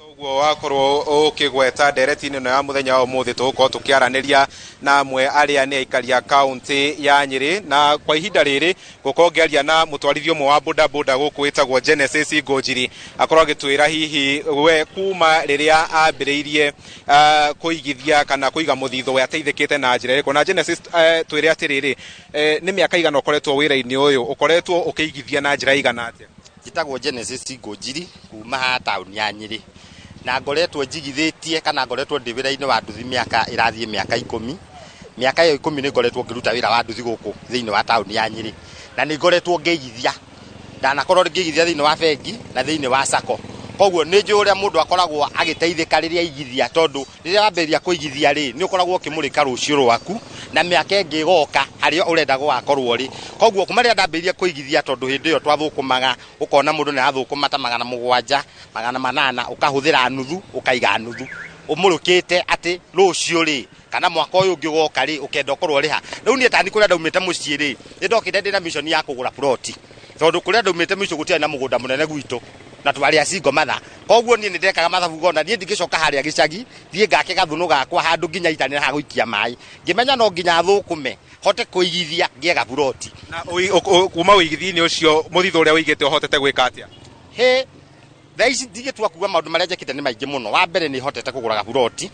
Ũguo wakorwo ũkĩgweta ndereti-inĩ ĩno ya mũthenya wa ũmũthĩ, tũgũkorwo tũkĩaranĩria na amwe arĩa nĩ aikari a kaũntĩ ya Nyĩrĩ, na kwa ihinda rĩrĩ gũkorwo ngĩaria na mũtwarithia ũmwe wa bodaboda gũkũ wĩtagwo Genesis Ngũnjiri, akorwo agĩtwĩra hihi we kuma rĩrĩa ambĩrĩirie kũigithia kana kũiga mũthithũ, we ateithĩkĩte na njĩra ĩrĩkũ. Na Genesis, twĩre atĩrĩrĩ, nĩ mĩaka igana ũkoretwo wĩra-inĩ ũyũ, ũkoretwo ũkĩigithia na njĩra igana atĩa? Njĩtagwo Genesis Ngũnjiri kuma haha taũni ya Nyĩrĩ, na ngoretwo njigithĩtie kana ngoretwo ndĩ wĩra-inĩ wa nduthi mĩaka ĩrathiĩ mĩaka 10. Mĩaka ĩyo 10 nĩ ngoretwo ngĩruta wĩra wa nduthi gũkũ thĩinĩ wa taũni ya Nyĩrĩ, na nĩ ngoretwo ngĩigithia. Ndanakorwo ngĩigithia thĩinĩ wa bengi na thĩinĩ wa sacco, koguo nĩ njũĩ ũrĩa mũndũ akoragwo agĩteithĩka rĩrĩa aigithia, tondũ rĩrĩa wambĩrĩria kũigithia rĩ, nĩ ũkoragwo ũkĩmũrĩka rũciũ rwaku na mĩaka ĩngĩ ĩgoka harĩa ũrenda gũgakorwo rĩ. Koguo kuma rĩrĩa ndambĩrĩirie kũigithia, tondũ hĩndĩ ĩyo twathũkũmaga, ũkona mũndũ nĩ arathũkũma ta 700, 800, ũkahũthĩra nuthu, ũkaiga nuthu ũmũrũkĩte atĩ rũciũ rĩ kana mwaka ũyũ ũngĩ ũgoka rĩ, ũkenda ũkorwo ũrĩ ha. Rĩu niĩ tani kũrĩa ndaumĩte mũciĩ rĩ, nĩ ndokĩte ndĩna mission ya kũgũra ploti, tondũ kũrĩa ndaumĩte mũciĩ gũtiarĩ na mũgũnda mũnene gwitũ na twarĩ a single mother. Koguo niĩ nĩ ndekaga mathabu ngona niĩ ndingĩcoka harĩa gĩcagi thiĩ ngake gathũnũ gakwa handũ nginya itanĩ ha gũikia maĩ, ngĩmenya no nginya thũkũme hote kũigithia ngĩe gaburoti. Na kuma ũigithia-inĩ ũcio, mũthithũ ũrĩa ũigĩte ũhotete gwĩka atĩa? Hĩ, thaa ici ndigĩtua kuga maũndũ marĩa njĩkĩte nĩ maingĩ mũno. Wa mbere, nĩ hotete kũgũra gaburoti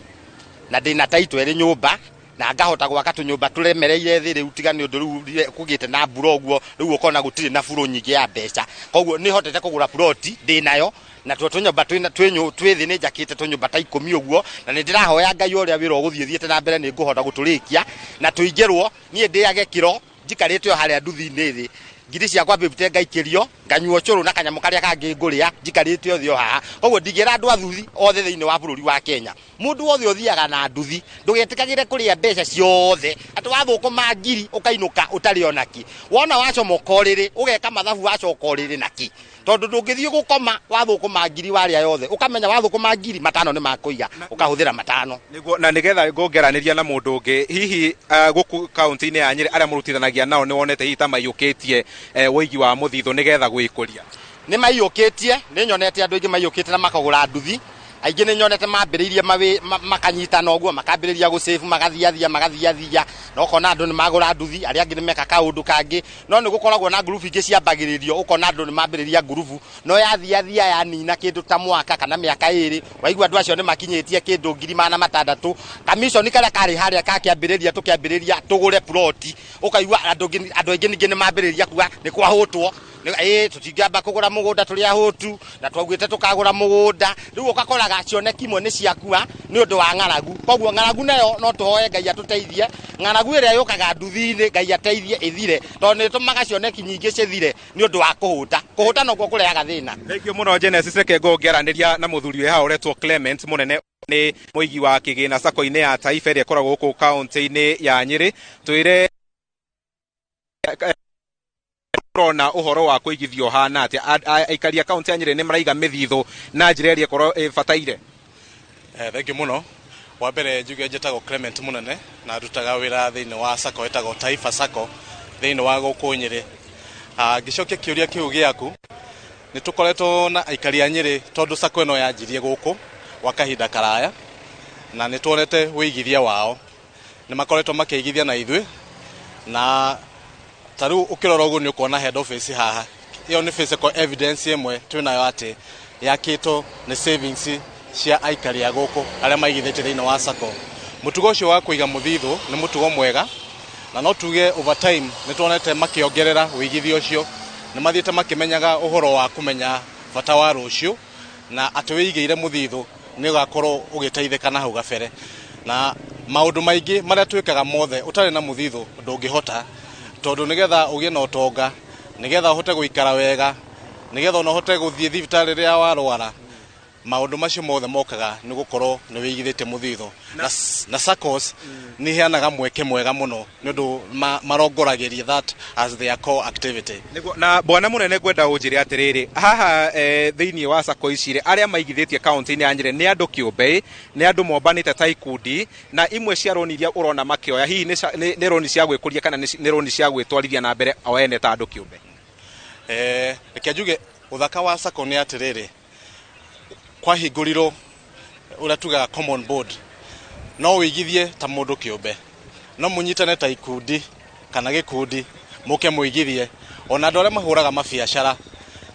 na ndĩna taito ĩrĩ nyũmba, na ngahota gwaka tũnyũmba tũremereire thĩ rĩu, tiga nĩ ũndũ rĩu kũgĩte na mbura ũguo, rĩu ũkona gũtirĩ na buro nyingĩ ya mbeca. Koguo nĩ hotete kũgũra ploti ndĩnayo, na tuo tũnyũmba twĩ thĩ nĩ njakĩte tũnyũmba ta 10 ũguo, na nĩ ndĩrahoya Ngai ũrĩa wĩra ũgũthiĩ thiĩte na mbere nĩ ngũhota gũtũrĩkia na tũingĩrwo, niĩ ndĩage kĩro njikarĩte o harĩa nduthi-inĩ thĩ, ngiri ciakwa bĩbute ngaikĩrio, nganyua ũcũrũ na kanyamũ karĩa kangĩ ngũrĩa njikarĩte o thĩ o haha. Koguo ndingĩra andũ athuthi othe thĩinĩ wa bũrũri wa Kenya, mũndũ wothe ũthiaga na nduthi, ndũgetĩkagĩre kũrĩa mbeca ciothe, atĩ wathũkũma ngiri ũkainũka ũtarĩ ona kĩ. Wona wacomoka ũrĩrĩ, ũgeka mathabu, wacoka ũrĩrĩ na kĩ? Tondũ ndũngĩthiĩ gũkoma wathũkũma ngiri warĩa yothe, ũkamenya wathũkũma ngiri 5 nĩ makũiga, ũkahũthĩra 5. Nĩguo, na nĩgetha ngũngeranĩria na mũndũ ũngĩ, hihi gũkũ kaũntĩ-inĩ ya Nyĩrĩ arĩa mũrutithanagia nao, nĩ wonete hihi ta maiyũkĩtie ũigi wa mũthithũ nĩgetha gwĩkũria? Nĩ maiyũkĩtie, nĩ nyonete andũ aingĩ maiyũkĩtie na makagũra nduthi. Aingĩ nĩ nyonete mambĩrĩirie makanyitana ũguo, makambĩrĩria gũsave, magathiathia magathiathia, na ũkona andũ nĩ magũra nduthi, arĩa angĩ nĩ meka kaũndũ kangĩ. No nĩ gũkoragwo na ngurubu ingĩ ciambagĩrĩrio, ũkona andũ nĩ mambĩrĩria ngurubu, no yathiathia yanina kĩndũ ta mwaka kana mĩaka 2, waigua andũ acio nĩ makinyĩtie kĩndũ 600,000. Kamiconi karĩa karĩ harĩa kakĩambĩrĩria, tũkĩambĩrĩria tũgũre ploti, ũkaigua andũ aingĩ ningĩ nĩ mambĩrĩria kuga nĩ kwahũtwo, ĩĩ tũtingĩamba kũgũra mũgũnda tũrĩ ahũtu, na twaugĩte tũkagũra mũgũnda. Rĩu ũgakoraga cioneki imwe nĩ ciakua nĩ ũndũ wa ng'aragu. Koguo ng'aragu nayo no tũhoe Ngai atũteithie, ng'aragu ĩrĩa yũkaga nduthi-inĩ Ngai ateithie ĩthire, tondũ nĩ ĩtũmaga cioneki nyingĩ cithire nĩ ũndũ wa kũhũta. Kũhũta nokuo kũrehaga thĩna. Thengiũ mũno, Genesis. Reke ngorwo ngĩaranĩria na mũthuri wĩ haha ũretwo Clement Mũnene, nĩ mũigi wa kĩgĩna sacco-inĩ ya Taifa ĩrĩa ĩkoragwo gũkũ kaũntĩ-inĩ ya Nyĩrĩ. Twĩre, ũrona ũhoro wa kũigithia ũhana atĩa? Aikari a kaũntĩ ya Nyĩrĩ nĩ maraiga mĩthithũ na njĩra ĩrĩa ĩkorwo ĩbataire? Thengiũ mũno. Wa mbere njuge njĩtagwo Clement Mũnene na ndutaga wĩra thĩinĩ wa sacco ĩtagwo Taifa Sacco thĩinĩ wa gũkũ Nyĩrĩ. Ngĩcokia kĩũria kĩu gĩaku, nĩ tũkoretwo na aikari a Nyĩrĩ, tondũ sacco ĩno yanjirie gũkũ gwa kahinda karaya, na nĩ tuonete wĩigithia wao, nĩ makoretwo makĩigithia na ithuĩ. Na ta rĩu ũkĩrora ũguo nĩ ũkuona head office haha, ĩyo nĩ physical evidence ĩmwe twĩnayo atĩ yakĩtwo nĩ savings cia aikari a gũkũ arĩa maigithĩtie thĩinĩ wa sacco. Mũtugo ũcio wa kũiga mũthithũ nĩ mũtugo mwega, na no tuge over time nĩ tuonete makĩongerera wĩigithia ũcio, nĩ mathiĩte makĩmenyaga ũhoro wa kũmenya bata wa rũciũ, na atĩ wĩigĩire mũthithũ nĩ ũgakorwo ũgĩteithĩka na hau gabere. Na maũndũ maingĩ marĩa twĩkaga mothe, ũtarĩ na mũthithũ ndũngĩhota, tondũ nĩgetha ũgĩe na ũtonga, nĩgetha ũhote gũikara wega, nĩgetha ona ũhote gũthiĩ thibitarĩ rĩrĩa warwara, maũndũ macio mothe mokaga nĩ gũkorwo nĩ wĩigithĩtie mũthithũ. Na SACCOs nĩ iheanaga mweke mwega mũno, nĩ ũndũ marongoragĩria that as their core activity. Nĩguo, na bwana mũnene, ngwenda ũnjĩre atĩrĩrĩ, haha thĩinĩ wa sacco ici rĩ, arĩa maigithĩtie kaũntĩ-inĩ ya Nyĩrĩ nĩ andũ kĩũmbe, nĩ andũ mombanĩte ta ikundi, na imwe cia rũni iria ũrona makĩoya hihi nĩ rũni cia gwĩkũria kana nĩ rũni cia gwĩtwarithia na mbere o ene ta andũ kĩũmbe? Reke njuge ũthaka wa sacco nĩ atĩrĩrĩ, Kwahingũrirwo ũrĩa tugaga common board, no wĩigithie ta mũndũ kĩũmbe, no mũnyitane ta ikundi kana gĩkundi mũke mũigithie. Ona andũ arĩa mahũraga mabiacara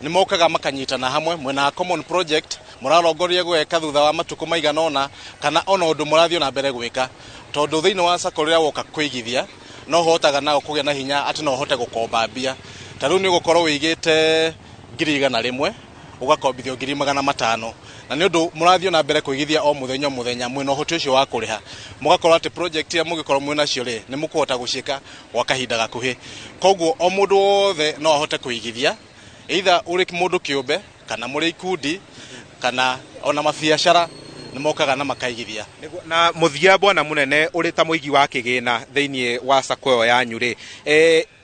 nĩ mokaga makanyitana hamwe mwena common project mũrarongoria gwĩka thutha wa matukũ maigana ũna, kana ona ũndũ mũrathiĩ na mbere gwĩka, tondũ thĩinĩ wa sacco rĩrĩa woka kũigithia no hotaga nao kũgĩa na hinya atĩ no ũhote gũkomba mbia. Ta rĩu nĩ ũgũkorwo wĩigĩte 100,000, ũgakombithio 500,000, na nĩ ũndũ mũrathiĩ na mbere kũigithia o mũthenya o mũthenya, mwĩna ũhoti ũcio wa kũrĩha, mũgakorwo atĩ project iria mũngĩkorwo mwĩ nacio rĩ, nĩ mũkũhota gũciĩka gwa kahinda gakuhĩ. Koguo o mũndũ wothe no ahote kũigithia, either ũrĩ mũndũ kĩũmbe kana mũrĩ ikundi kana ona mabiacara nĩ mokaga na makaigithia. Na mũthia, bwana mũnene, ũrĩ ta mũigi wa kĩgĩna thĩinĩ wa sacco ĩyo yanyu rĩ,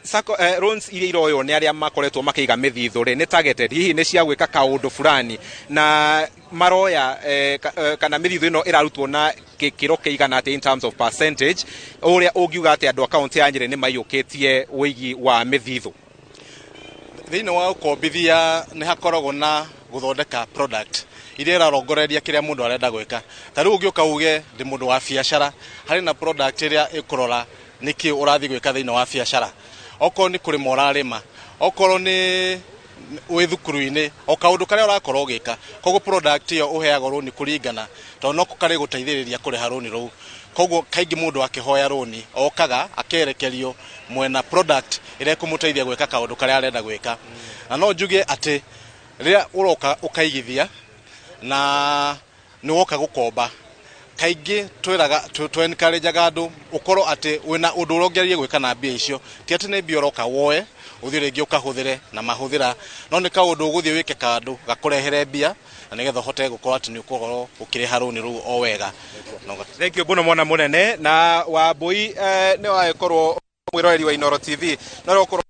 sacco loans iria iroywo nĩ arĩa makoretwo makĩiga mĩthithũ rĩ, nĩ targeted hihi nĩ cia gwĩka kaũndũ fulani na maroya kana mĩthithũ ĩno ĩrarutwo na gĩkĩro kĩigana atĩa in terms of percentage, ũrĩa ũngiuga atĩ andũ a kaũntĩ ya Nyĩrĩ nĩ maiyũkĩtie ũigi wa mĩthithũ? Thĩinĩ wa ũkombithia nĩ hakoragwo na gũthondeka product iria ĩrarongoreria kĩrĩa mũndũ arenda gwĩka. Ta rĩu ũngĩũka uge ndĩ mũndũ wa biacara, harĩ na product ĩrĩa ĩkũrora nĩkĩ ũrathiĩ gwĩka thĩinĩ wa biacara, okorwo nĩ kũrĩma ũrarĩma, okorwo nĩ wĩ thukuru-inĩ, o kaũndũ karĩa ũrakorwo ũgĩka. Koguo product ĩyo ũheagwo rũni kũringana, tondũ noko karĩ gũteithĩrĩria kũrĩha rũni rũu. Koguo kaingĩ mũndũ akĩhoya rũni okaga akerekerio mwena product ĩrĩa ĩkũmũteithia gwĩka kaũndũ karĩa arenda gwĩka. Na no njuge atĩ rĩrĩa ũroka ũkaigithia na nĩ woka gũkomba, kaingĩ twĩraga tũ encourageaga andũ ũkorwo atĩ wĩna ũndũ ũrĩa ũngĩgeria gwĩka na mbia icio. Ti atĩ nĩ mbia ũroka woe ũthiĩ rĩngĩ ũkahũthĩre na mahũthĩra, no nĩ kaũndũ ũgũthiĩ wĩke kandũ gakũrehere mbia na nĩgetha ũhote gũkorwo atĩ nĩ ũkũkorwo ũkĩrĩha rũni rũu o wega. Thank you mũno, mwana mũnene na Wambui. Nĩ wagĩkorwo mwĩroreri wa Inooro TV no ũkorwo